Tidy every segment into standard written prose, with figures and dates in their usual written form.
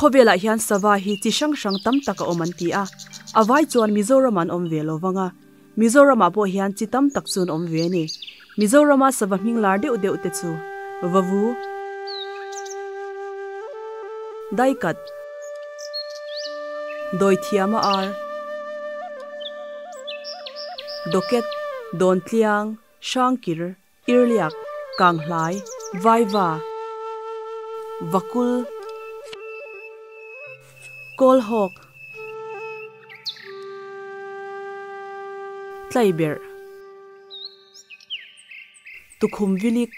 Khawvelah hian sava hi chi hrang hrang tam tak a awm an ti a, a vai chuan Mizoram an awm ve lo vang a, Mizoramah pawh hian chi tam tak chu an awm ve a ni. Mizorama sava hming lar deuh deuh te chu, Vavu, Daikat, Dawithiama ar, Doket, Dawntliang, Hrangkir, Irliak, Kanghlai, Vaiva, Vakul, Kawlhawk, Tlaiberh, Tukhum Vilik,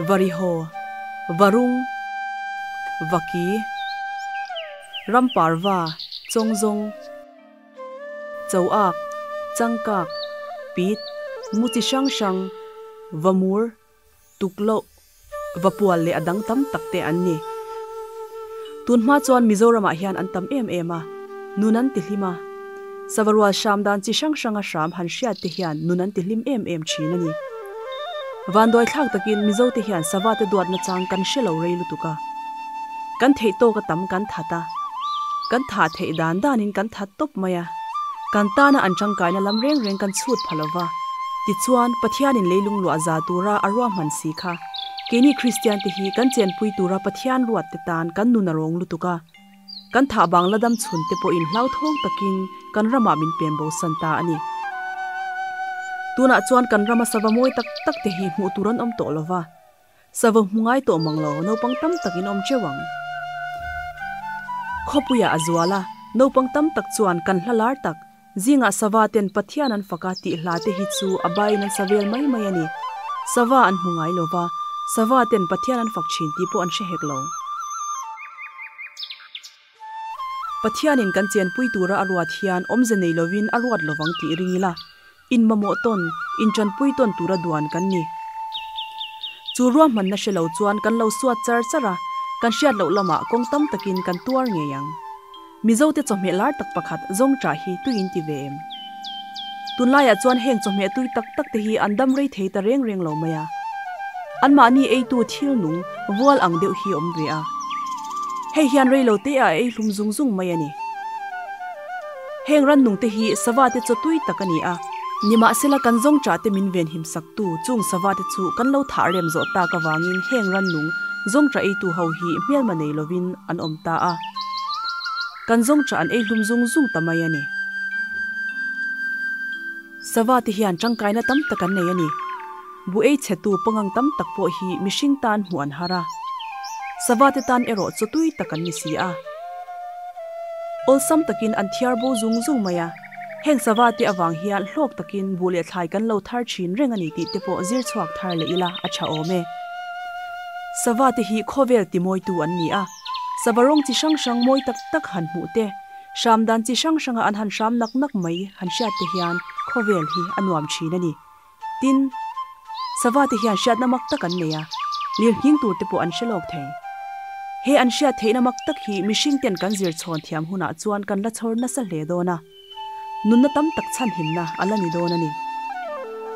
Varihaw, Varung, Vaki, Ramparva, Chawngzawng. Choak, Changkak, Pit, mu chi hrang hrang, Vamur, Tukloh, Vapual leh a dang tam tak te an ni. Tun hma chuan Mizoramah hian an tam em em a, nun an ti hlim a. Savarual hram dan chi hrang hranga hram han hriat te hian nun an ti hlim em em thin a ni. Vanduai thlak takin Mizo te hian sava te duatna chang kan hre lo rei lutuk a. Kan theih tawk a tam kan that a. Kan thah theih dan danin kan that tawp mai a. Kan tana an tangkaina lam reng reng kan chhut pha lova. Tichuan, Pathianin leilung luah za tura a ruahman si kha, keini Kristian te hi kan chenpui tura Pathian ruat te tan kan nun a rawng lutuk a. Kan thah bang la dam chhun te pawhin hlauthawng takin kan ramah min pem bosan ta a ni. Tunah chuan kan rama sava mawi tak tak te hi hmuh tur an awm tawh lova. Sava hmu ngai tawh mang lo, naupang tam takin awm teuh ang. Khawpuiah a zual a, naupang tam tak chuan kan hla lar tak, zingah sava ten Pathian an fak a tih hla te hi chu a baiin an sa vel mai mai a ni. Sava an hmu ngai lo va, sava ten Pathian an fak thin tih pawh an hre hek lo. Pathianin kan chenpui tura a ruat hian awmze nei lovin a ruat lovang tih ring ila, In mamawh tawn, in tanpui tawn tura duan kan ni. Chu ruahmanna hre lo chuan kan lo suat char char a, kan hriat loh lamah kawng tam takin kan tuar ngei ang. Mizote chawhmeh lar tak pakhat zawngṭah hi tui in ti ve em? Tunlaiah chuan heng chawhmeh tui tak tak te hi an dam rei thei ta reng reng lo mai a. Anmahni eitu thil nung vual ang deuh hi awm ve a. Hei hian rei lo te ah a ei hlum zung zung mai a ni. Heng rannung te hi sava te chaw tui tak a ni a, nimahsela kan zawngṭah te min venhim saktu chung sava te chu kan lo thah rem zawh tak avangin heng rannung zawngṭah eitu ho hi hmelma nei lovin an awm ta a, kan zawngṭah an ei hlum zung zung ta mai a ni. Sava te hian tangkaina tam tak an nei a ni. Bu ei chhetu pangang tam tak pawh hi mihring tan hmuh an har a. Sava te tan erawh chaw tui tak an ni si a. Awlsam takin an thiar bo zung zung mai a. Heng sava te avang hian hlawk takin buh leh thlai kan lo thar thin reng a ni tih te pawh zir chhuak thar leh ila a tha awm e. Sava te hi khawvel timawitu an ni a. Sava rawng chi hrang hrang mawi tak tak han hmuh te, hram dan chi hrang hranga an han hram nak nak mai han hriat te hian khawvel hi a nuam thin a ni. Tin, sava te hian hriatna mak tak an nei a, lirnghing tur te pawh an hre lawk thei. He an hriat theihna mak tak hi mihring ten kan zir chhawn thiam hunah chuan kan la chhawr nasa hle dawn a, nunna tam tak chhanhimna a la ni dawn a ni.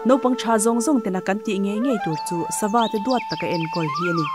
Naupang tha zawng zawng tena kan tih ngei ngei tur chu sava te duat taka enkawl hi a ni.